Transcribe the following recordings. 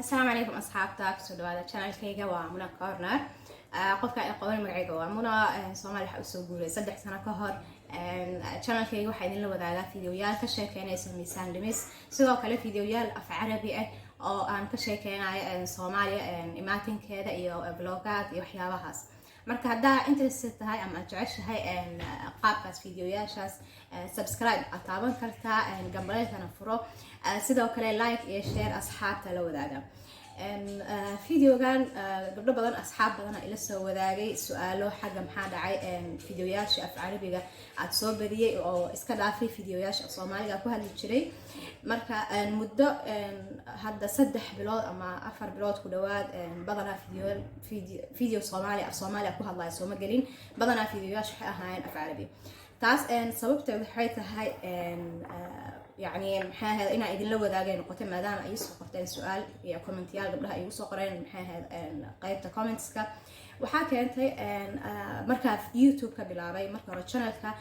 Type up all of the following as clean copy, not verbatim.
Asalaamu calaykum asxaabta, kusoo dhawaada channelkayga. Waa Muna Corner. Qofka ay qoban, magacayga waa Muna. Soomaali waxaa usoo guuray 3 sano ka hor. Channelkayga waxaa idinla wadaagaa fideoyaal ka sheekeynaysa miisaan dhimis, sidoo kale fideoyaal af Carabi ah oo aan ka sheekeynayo Soomaaliya imaatinkeeda iyo vlogaad iyo waxyaabahaas. Marka haddaa interested tahay ama aad jeceshahay qaabkaas fideoyaashaas, subscribe aad taaban kartaa, gambaleelkana furo, sidoo kale like iyo share asxaabta la wadaaga videogan. Gabdho badan, asxaab badana ila soo wadaagay su-aalo xagga maxaa dhacay fideoyaasha af Carabiga aad soo badiyey oo iska dhaafay fideoyaasha af Soomaaliga ku hadli jiray. Marka muddo hadda 3 bilood ama 4 bilood ku dhawaad, badanaa video Soomaaliya, af Soomaaliya ku hadlaya sooma gelin. Badanaa fideoyaasha waxay ahaayeen af Carabi. Taas sababteed waxay tahay, yani maxay ahayd, inaan idinla wadaagay noqotay, maadaama ay soo qorteen su-aal iyo commentiyaal gabdhaha ay igu soo qoreen, maxay ahayd, qaybta commentska. Waxaa keentay, markaa YouTube ka bilaabay marka hore channelka,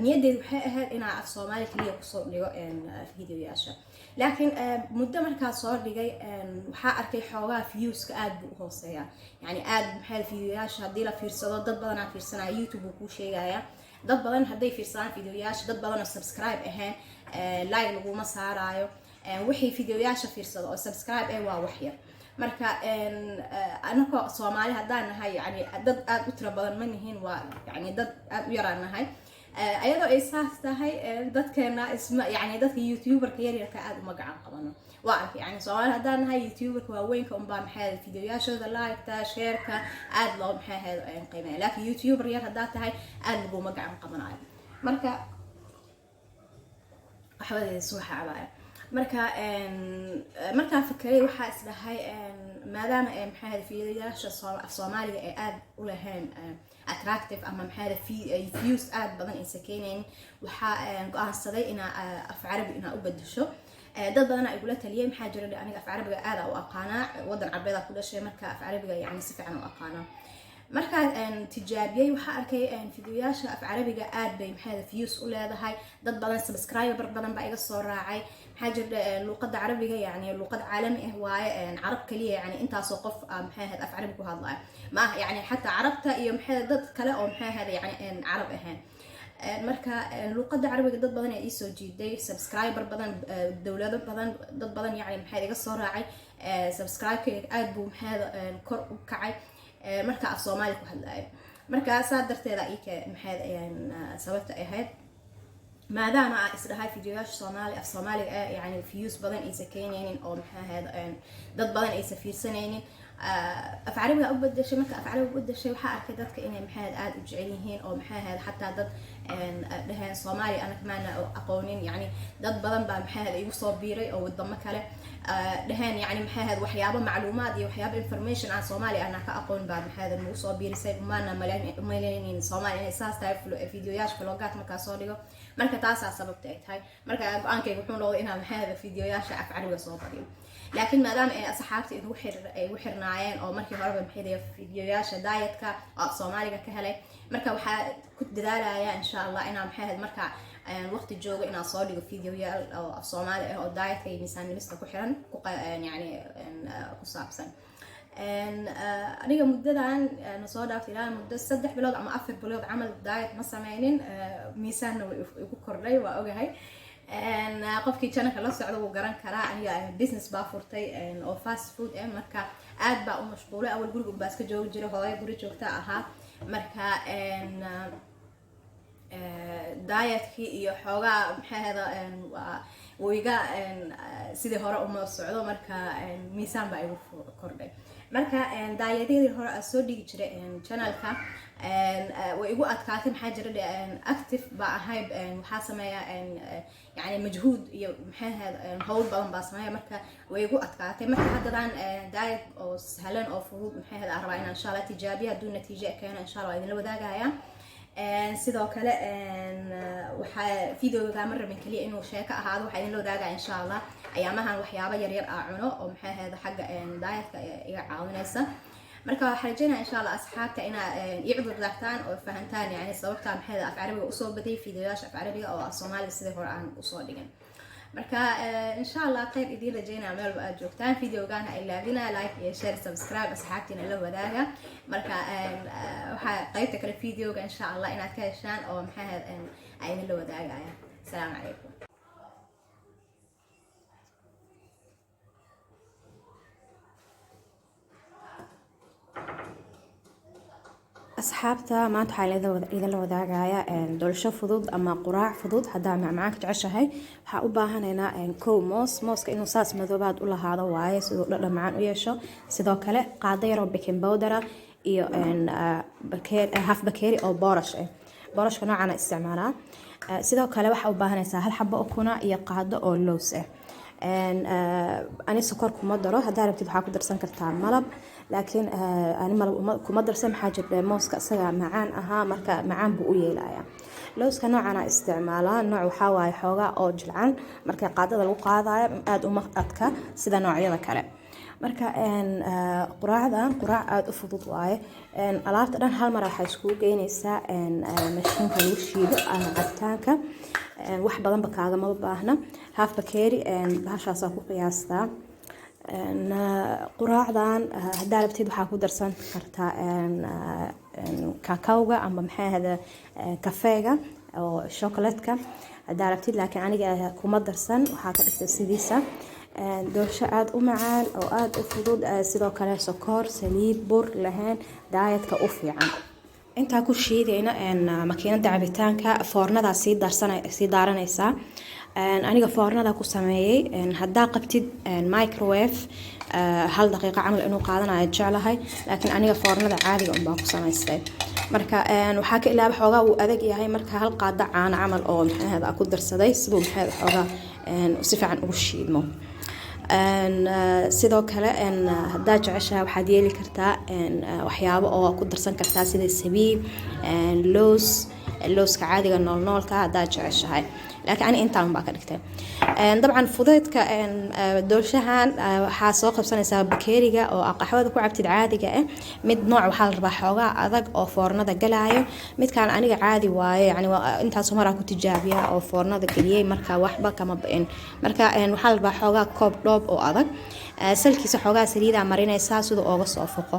niyaddeedu waxay ahayd inaa af Soomaali kaliya kusoo dhigo videoyaasha. Laakiin muddo markaa soo dhigay, waxaa arkay xoogaa viewska aad buu u hooseeya. Yani aad, maxay, videoyaasha haddii la fiirsado, dad badanaa fiirsanaya, YouTube buu kuu sheegaya. Dad badan hadday fiirsadaan videoyaasha, dad badan oo subscribe ahayn, like laguma saaraayo. Wixii videoyaasha fiirsado oo subscribe ah waa wax yar. Marka anakoo Soomaali haddaan nahay, yani dad aada u tiro badan ma nihin, waa yani dad aada u yaraan nahay. Ayadoo ay saas tahay, dadkeena isma, yani dadka youtuberka yaryarka aada uma gacan qabano. Waa arkay, yani Soomaali haddaan nahay, youtuberka waaweynka unbaa, maxay ahayd, videoyaashooda like-ta, shareka aada loo, maxay ahayd, qiimeeya. Laakiin youtuber yar haddaa tahay, aada laguma gacan qabanayo. Marka waxbadeeda subaxa cabaaya. Marka markaan fikiray, waxaa isdhahay, maadaama ay, maxay ahayd, fiidiyaasha af Soomaaliga ay aada u lahayn attractive ama, maxay ahayd, views aada badan aysan keenayn, waxaa go-aansaday inaa af Carabi inaa u bedesho. Dad badanaa igula taliyay. Maxaa jira, aniga af Carabiga aada u aqaanaa, wadan Carbeeda ku dhashay, marka af Carabiga yani si fiican u aqaanaa. Markaan tijaabiyey, waxaa arkay fideoyaasha af Carabiga aad bay, maxay, views u leedahay, dad badan, subscriber badan baa iga soo raacay. Maxaa jira, luuqada Carabiga yani luuqad caalami ah waaye. Carab kaliya, yani intaasoo qof, maxay ahayd, af Carabi ku hadlaya ma ah, yani xataa Carabta iyo, maxay, dad kale oo, maxay ahayd, yani Carab ahayn. Marka luuqada Carabiga dad badan ayaa iisoo jiiday, subscriber badan, dowlado badan, dad badan, yani maxay, iga soo raacay. Subscribe-kayga aad buu, maxay, kor u kacay marka af Soomaali ku hadlayo. Marka saa darteeda ike, maxay, sababta ay ahayd, maadaama aa isdhahay fideoyaasha Soomaali, af Soomaaliga ah, yani views badan aysa keenaynin oo, maxay ahayd, dad badan aysa fiirsanaynin, af Carabiga u bedeshay. Marka af Carabiga u bedeshay, waxaa arkay dadka inay, maxay ahayd, aada u jecel yihiin oo, maxay ahayd, xataa dad dhaheen Soomaaliya anaka maana aqoonin. Yani dad badan baa, maxay ahayd, igu soo biiray oo wadamo kale dhaheen, yani maxay ahayd, waxyaabo macluumaad iyo waxyaabo information aan Soomaaliya ana ka aqoon baa, maxay ahayd, nagu soo biirisay, maana malaynin Soomaaliya inay saas tahay fideoyaasha vlogaad markaa soo dhigo. Marka taasaa sababta ay tahay. Marka go-aankayga wuxuu noqday inaan, maxay ahayd, fideoyaasha af Carabiga soo badiyo. Laakiin maadaama ay asxaabta igu xir ay igu xirnaayeen oo markii horeba, maxay, fideoyaasha dietka oo af Soomaaliga ka helay, marka waxaa ku dadaalaya insha Allah inaan, maxay ahayd, marka waqti joogo inaan soo dhigo videoyaal oo af Soomaali ah oo dietka iyo miisaan dhimista ku xiran, yani ku saabsan. Aniga muddadan na soo dhaaftay, ilaa muddo 3 bilood ama 4 bilood camal, diet ma sameynin, miisaanna way igu kordhay, waa ogahay. Qofkii channelka la socda wuu garan karaa. Aniga business baa furtay oo fast food eh, marka aad baa u mashquulay. Awal guriga baa iska joogi jiray, hooyo guri joogta ahaa. Marka dietkii iyo xoogaa, maxay ahayda, wuu iga sidii hore uma socdo. Marka miisaan baa igu kordhay. Marka dietyadii hore aan soo dhigi jiray channelka way igu adkaatay. Maxaa jira, active baa ahay, waxaa sameeya yani majhuud iyo, maxay ahayd, howl badan baa sameeya. Marka way igu adkaatay. Marka haddadaan diet oo sahlan oo fudud, maxay ahayd, aan rabaa inaan insha Allah tijaabiyo. Hadduu natiijo keeno, insha Allah waa idinla wadaagaya. Sidoo kale waxaa videoga ma rabin kaliya inuu sheeko ahaado. Waxaa idinla wadaagaya insha Allah ayaamahan waxyaabo yaryar aa cuno oo, maxay ahayd, xagga dietka iga caawinaysa. Marka waxaa rajeynaya insha Allah asxaabta inaa ii cudur daartaan oo fahantaan yani sababta, maxay, af Carabiga usoo badiyay, videoyaasha af Carabiga oo af Soomaaliga sidii hore aan usoo dhigin. Marka insha Allah khayr idiin rajeynaya meel walba aad joogtaan. Videogan ha ilaabina like iyo share, subscribe, asxaabtiina la wadaaga. Marka waxaa qaybta kale videoga insha Allah inaad ka heshaan oo maxay ahayd ay idin la wadaagaya. Asalaamu calaykum. Asxaabta, maanta waxaa idinla wadaagaya doolsho fudud ama quraac fudud. Haddaa macmacaanka jeceshahay, waxaa u baahanaynaa kow moos. Mooska inuu saas madoobaad u lahaado waaye, siduu dhadhan macaan u yeesho. Sidoo kale qaado yaroo baking powder iyo half bakeeri oo boorash ah. Boorashka noocaana isticmaalaa. Sidoo kale waxaa u baahanaysaa hal xabo ukuna iyo qaado oo lows ah. Ani sokor kuma daro. Haddaa rabtid waxaa ku darsan kartaa malab, laakiin ani malab kuma darsan. Maxaa jira? Mooska isaga macaan ahaa, marka macaan buu u yeelayaa. Lowska noocana isticmaalaa, nooc waxaa waaye xoogaa oo jilcan, marka qaadada lagu qaadayo aada uma adka sida noocyada kale. Marka quraacdan quraac aada u fudud waaye. Alaabta dhan hal mar waxaa iskugu geynaysaa mashiinka lagu shiido cabitaanka. Wax badanba kaagamaba baahna. Half bakeeri bahashaasaa ku qiyaastaa. Quraacdan haddaa rabtid waxaa ku darsan kartaa kakawga ama maxay ahada kafeega oo chocolatka haddaa rabtid, laakiin aniga kuma darsan, waxaa ka dhigtay sidiisa. Doolsho aada u macaan oo aada u fudud, sidoo kale sokor, saliid, bur lahayn, dietka u fiican. Intaa ku shiidayna makiinada cabitaanka, foornadaa sii daaranaysaa. Aniga foornada ku sameeyey. Haddaa qabtid microwave, hal daqiiqo camal inuu qaadanayo jeclahay, laakiin aniga foornada caadiga unbaa ku samaystay. Marka waxaa ka ilaaba xoogaa wuu adag yahay, marka hal qaado caano camal oo maxaahada ku darsaday siduu maxaa xoogaa si fiican ugu shiidmo. Sidoo kale haddaa jeceshaha waxaad yeeli kartaa waxyaabo oo ku darsan kartaa sida sabiib, loos, looska caadiga noolnoolka haddaad jeceshahay, laakiin ani intaan baa ka dhigtay. Dabcan fudeydka doolshahan waxaa soo qabsanaysaa bakeeriga oo aa qaxwada ku cabtid caadiga ah. Mid nooc waxaa la rabaa xoogaa adag oo foornada galaayo. Midkaan aniga caadi waaye, yani intaasoo maraa ku tijaabiya oo foornada geliyey, marka waxba kama ba-in. Marka waxaa la rabaa xoogaa koob dhoob oo adag. Salkiisa xoogaa saliidaa marinaysaa siduu ooga soo foqo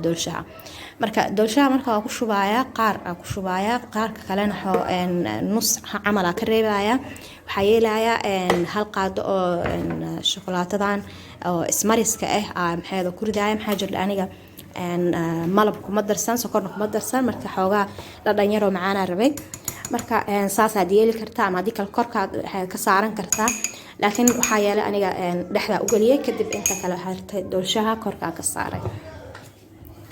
doolshaha. Marka doolshaha marka waa ku shubayaa, qaar aa ku shubayaa, qaarka kalena nus camal aa ka reebaya. Waxaa yeelayaa hal qaado oo shokolaatadan oo ismariska ah aa maxeeda ku ridaaya. Maxaa jirta? Aniga malab kuma darsan, sokorna kuma darsan, marka xoogaa dhadhan yaroo macaanaa rabay. Marka saasaad yeeli kartaa ama haddii kale korkaad ka saaran kartaa, laakiin waxaa yeelay aniga dhexdaa u geliyay, kadib inta kale hartay doolshaha korkaa ka saaray.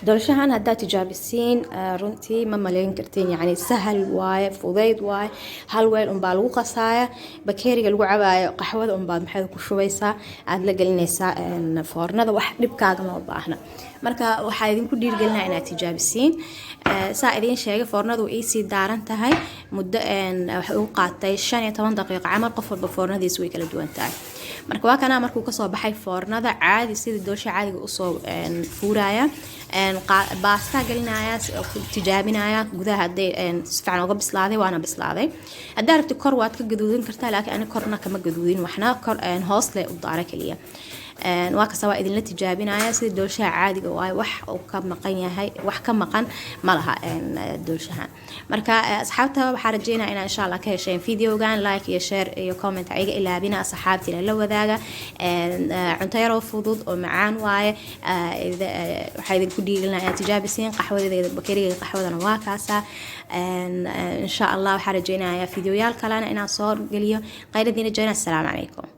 Doolshahan haddaad tijaabisiin, runtii ma maleyn kartiin. Yani sahal waaye, fudayd waaye. Hal weel unbaa lagu qasaaya, bakeeriga lagu cabaayo qaxwada unbaad maxaad ku shubaysaa, aada la gelinaysaa foornada. Wax dhibkaaga ma baahna. Marka waxaa idinku dhiirgelinaa inaad tijaabisiin. Saa idiin sheegay, foornadu way iisii daaran tahay. Muddo waxay ugu qaatay 15 daqiiqo camal. Qof walba foornadiisu way kala duwan tahay. Marka waa kanaa markuu kasoo baxay foornada, caadi sidii doolsha caadiga usoo fuuraya. Baastaa gelinaya, ku tijaabinaya gudaha hadday si fiican uga bislaaday. Waana bislaaday. Haddaa rabti kor waad ka gaduudin kartaa, laakiin ani korna kama gaduudin waxna, kor hoos le u daara keliya. Waa kasta waa idinla tijaabinaya. Sida doolshaha caadiga waayo, wax uu ka maqan yahay, wax ka maqan ma laha doolshahan. Marka asxaabta, waxaa rajeynaya inaa insha Allah ka hesheen videogan. Like iyo share iyo comment iga ilaabina, asxaabtiina la wadaaga. Cunto yaroo fudud oo macaan waaye. Waxaa idinku dhiigelinaya inaad tijaabisiin. Qaxwadeeda, bakeriga qaxwadana waa kaasa. Insha Allah waxaa rajeynaya videoyaal kalena inaan soo geliyo. Khayr idiin rajeynaya. Asalaamu calaykum.